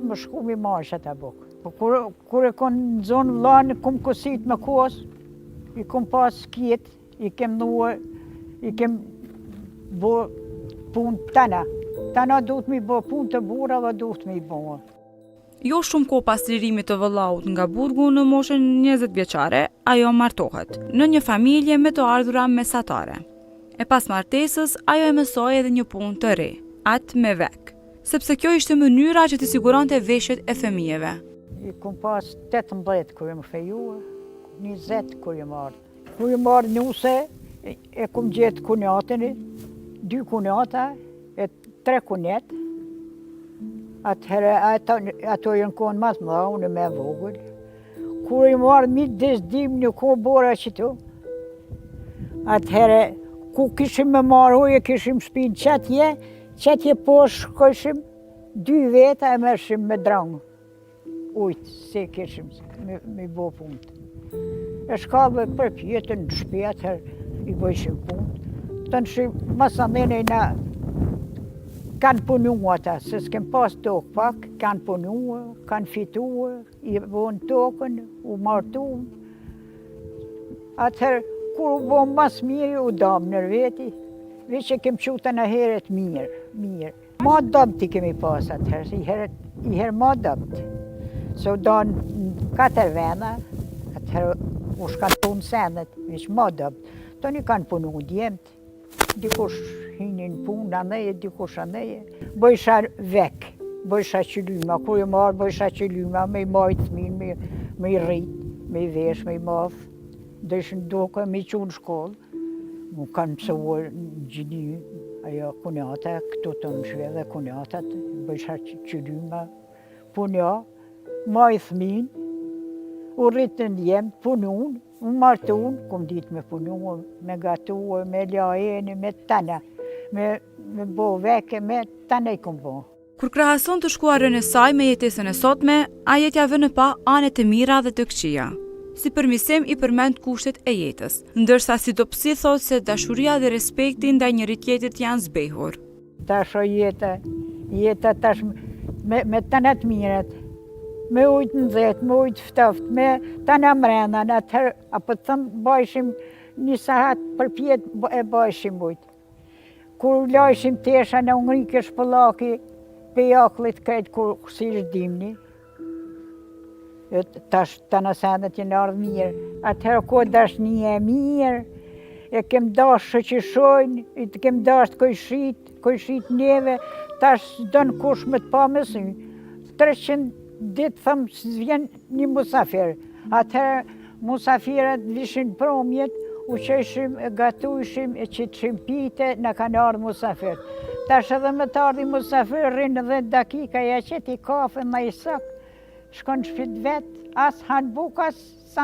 Më shku mi marrë që ata bukë. Po kur, kur e kon zonë vllanë, kum kosit me kos, i kum pas kjet, i kem nue, i kem bo punë tana. Tana duhet mi bo punë të burrave, duhet mi bo. Jo shumë kohë pas lirimit të vëllaut nga burgu në moshën 20 vjeçare, ajo martohet, në një familje me të ardhura mesatare. E pas martesës, ajo e mësoi edhe një punë të re, atë me vek, sepse kjo ishte mënyra që t'i siguronte veshjet e fëmijëve. I kum pas 18 kur jam fejua, 20 kur jam ardhë. Kur jam ardhë nuse, e kum gjetë kunatën, dy kunata, e tre kunet. Atëherë, ato, ato janë konë ma të mëdha, unë me vogël. Kur jam ardhë midis dimnit ku bora qëtu, atëherë, ku kishim me marrë ujë, kishim shpinë qatje, qatje poshtë shkojshim, dy veta e merrshim me drangë. Ujt, se kishim me, me bo punët. E shkallëve përpjetë në shpi atëherë i bojshim punët. Të në shi, masanej na kanë punu ata, se s'kem pas tokë pak, kanë punu, kanë fitu, i bon tokën, u martu. Atëherë, kur u bo mas miri, u damë nër veti, veç e kem qu të në heret mirë, mirë. Ma dobt i kemi pas atëherë, si herë, i herë ma dobt. Se u danë në katër vena, atëherë u shkatun senet, veç ma dobt. Tani kanë punu djemt, dikush hini në punë, aneje, dikush aneje. Bojsha vek, bojsha qylyma, kur i marrë, bojsha qylyma, me i majtë fëmin, me, me i rrit, me i vesh, me i math, dëshën duke, me i qu në shkollë. Mu kanë mësuar në gjini, ajo kunata, këtu të në shve dhe kunatat, bëjsha qylyma, puno, maj fëmin, u rritën djemt, punun, u martun, kum ditë me punu, me gatu, me la eni, me tana, me, me bo veke, me tana i kum bo. Kur krahason të shkuarën e saj me jetesën e sotme, Ajetja vë në pah anët e mira dhe të këqija. Si përmirësim i përmend kushtet e jetës, ndërsa si dobësi thotë se dashuria dhe respekti ndaj njëri-tjetrit janë zbehur. Tash o jeta, jeta tash me, me tana të mirat, me ujë të nxehtë, me ujë të ftohtë, me tana mrena, në atëherë, apo të thëmë, bajshim një sahat përpjetë e bajshim ujtë. Kur lajshim tesha na u ngrike shpëllaki pej akllit krejt kur si ish dimni. E tash tana senet janë ardhë mirë. Atëherë ko dashnia e mirë, e kem dashë shoqishojnë, i të kem dashë kojshit, kojshit neve, tash s'don kush me të pa me sy. 300 ditë thëmë s'vjen një musafir. Atëherë Musafirat vishin promjet, u qëshim, e gatujshim, e qitshim pite, na kanë ardhë musafir. Tash edhe me të ardhë musafir, rrinë 10 dakika, ja qeti kafe, në i sëk, shkon në shpi t'vet, as han bukë, as sa...